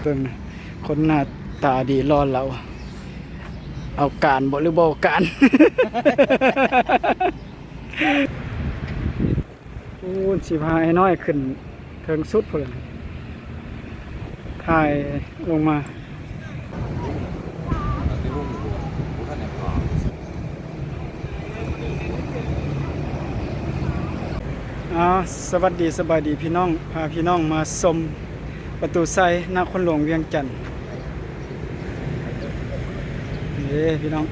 ເບິ່ງ ຄົນໜ້າຕາດີຫຼໍ່ເຫຼົ່າ ເອົາການບໍ່ ຫຼືບໍ່ເອົາການ? ໂອ້ ຊິພາອ້າຍນ້ອຍຂຶ້ນເທິງສຸດພຸ້ນແຫຼະ ຖ່າຍລົງມາ. ອ່າ ສະຫວັດດີ ສະບາຍດີພີ່ນ້ອງ ພາພີ່ນ້ອງມາຊົມປະຕູໄຊ ນະຄອນຫຼວງວຽງຈັນ ເດ້ພີ່ນ້ອງ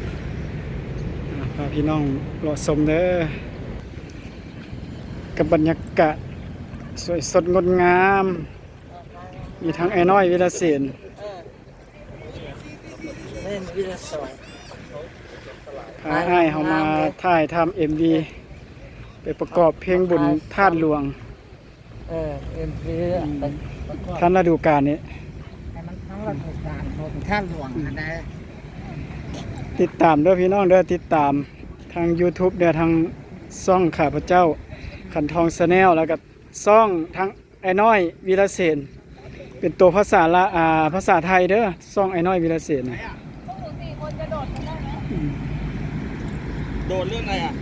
ອ່າ ພາພີ່ນ້ອງເລາະຊົມເດີ ກັບບັນຍາກາດສວຍສົດງົດງາມ ມີທັງອ້າຍນ້ອຍ ວິລະເສນ ເອີ ແມ່ນ ວິລະສອຍ ພາອ້າຍເຮົາມາຖ່າຍທຳເອັມວີ ໄປປະກອບເພງບຸນທາດຫຼວງ ເອີ ເອັມວີ ອືມ ໄປປະກອບ ທັນລະດູການນີ້ ໃຫ້ມັນທັນລະດູການບຸນທາດຫຼວງຫັ້ນແຫຼະ. ຕິດຕາມເດີພີ່ນ້ອງເດີ ຕິດຕາມທາງຢູທູບເດີ ທາງຊ່ອງຂ້າພະເຈົ້າ ຂັນທອງ Channel ແລ້ວກໍຊ່ອງທາງ ອ້າຍນ້ອຍ ວິລະເສນ ເປັນໂຕພາສາລາ ອ່າ ພາສາໄທເດີ ຊ່ອງອ້າຍນ້ອຍ ວິລະເສນນະ ອືມ โดดเรื่องอะไรอะ?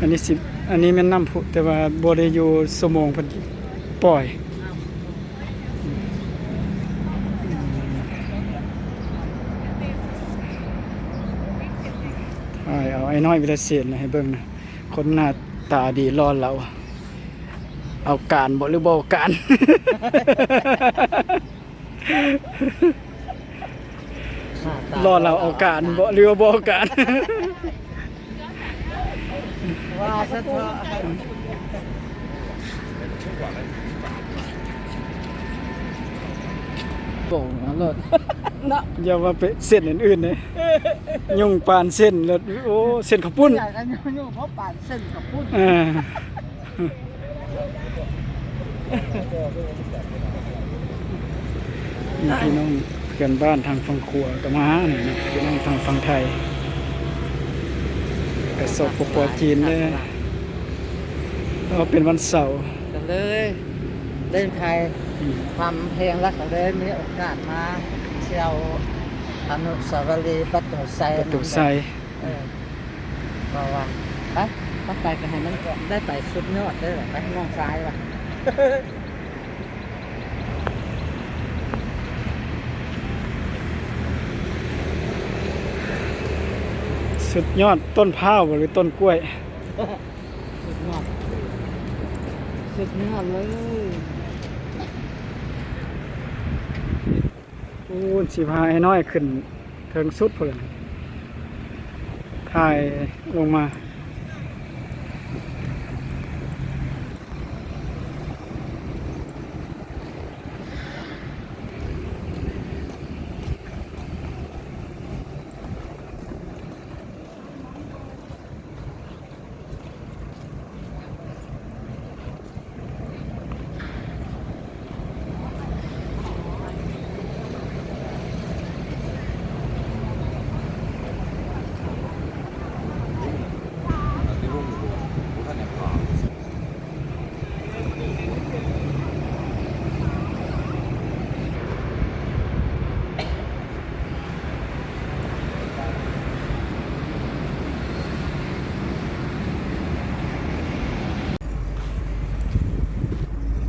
ອັນນີ້ຊິ ອັນນີ້ແມ່ນນ້ຳພຸ ແຕ່ວ່າບໍ່ໄດ້ຢູ່ຊົ່ວໂມງເພິ່ນປ່ອຍ. ຖ່າຍເອົາອ້າຍນ້ອຍ ວິລະເສນ ໃຫ້ເບິ່ງນະ ຄົນໜ້າຕາດີຫຼໍ່ເຫຼົ່າ ເອົາການບໍ່ ຫຼືບໍ່ເອົາການ? ຫຼໍ່ເຫຼົ່າເອົາການບໍ່ ຫຼືວ່າບໍ່ເອົາການ? ວ່າຊະເຖາະ ໂກງເອົາໂລດເນາະ ຢ່າວ່າໄປເສັ້ນອື່ນໆເດ້ ຍຸ່ງປານເສັ້ນໂລດ ໂອ້ ເສັ້ນເຂົ້າປຸ້ນ ໃຫຍ່ກັນ ຍຸ່ງເຂົ້າປານເສັ້ນເຂົ້າປຸ້ນ ເອີ. ມີພີ່ນ້ອງເພື່ອນບ້ານທາງຝັ່ງຂວາກໍມານີ້ນະ ພີ່ນ້ອງທາງຝັ່ງໄທ ກໍ ສປປ ຈີນເດ້ ເພາະເປັນວັນເສົາ ກໍເລີຍ ເລີຍຖ່າຍ ອືມ ທຳເພງ ແລ້ວກໍເລີຍມີໂອກາດມາທ່ຽວອະນຸສາວະລີປະຕູໄຊ ປະຕູໄຊ ເອີ ເພາະວ່າ ໄປ ໄປ ໄປ ໄປໃຫ້ມັນໄດ້ໄປສຸດຍອດເດີ ໄປນ້ອງຊາຍວ່າ ສຸດຍອດຕົ້ນພ້າວບໍ່ ຫຼືຕົ້ນກ້ວຍ? ສຸດຍອດ ສຸດຍອດເລີຍ. ໂອ້ ຊິພາອ້າຍນ້ອຍຂຶ້ນເທິງສຸດພຸ້ນແຫຼະ ຖ່າຍລົງມາ.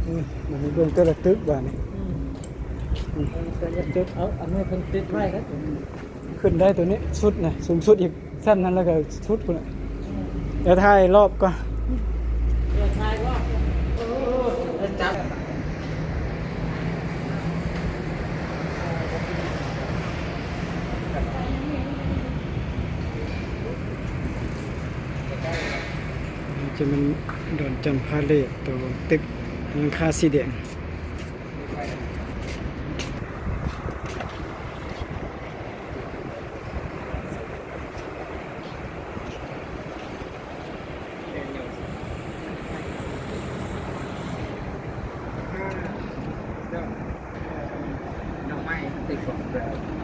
ອືມ ມາໃຫ້ເບິ່ງແຕ່ລະຕຶກບາດນີ້ ອືມ ອືມ ແຕ່ລະຕຶກ ເອົາ ອັນນີ້ເພິ່ນຕິດໄວ້ເດ້ ຂຶ້ນໄດ້ໂຕນີ້ສຸດນະ ສູງສຸດອີກ ຊັ້ນນັ້ນແລ້ວກໍສຸດພຸ້ນນະ ດຽວຖ່າຍຮອບກ່ອນ ດຽວຖ່າຍຮອບ ຈະແມ່ນດອນຈັນພາເລດ ໂຕຕຶກຫຼັງຄາສີແດງ. ດອກໄມ້ມັນຕິດຂອງເຈົ້າ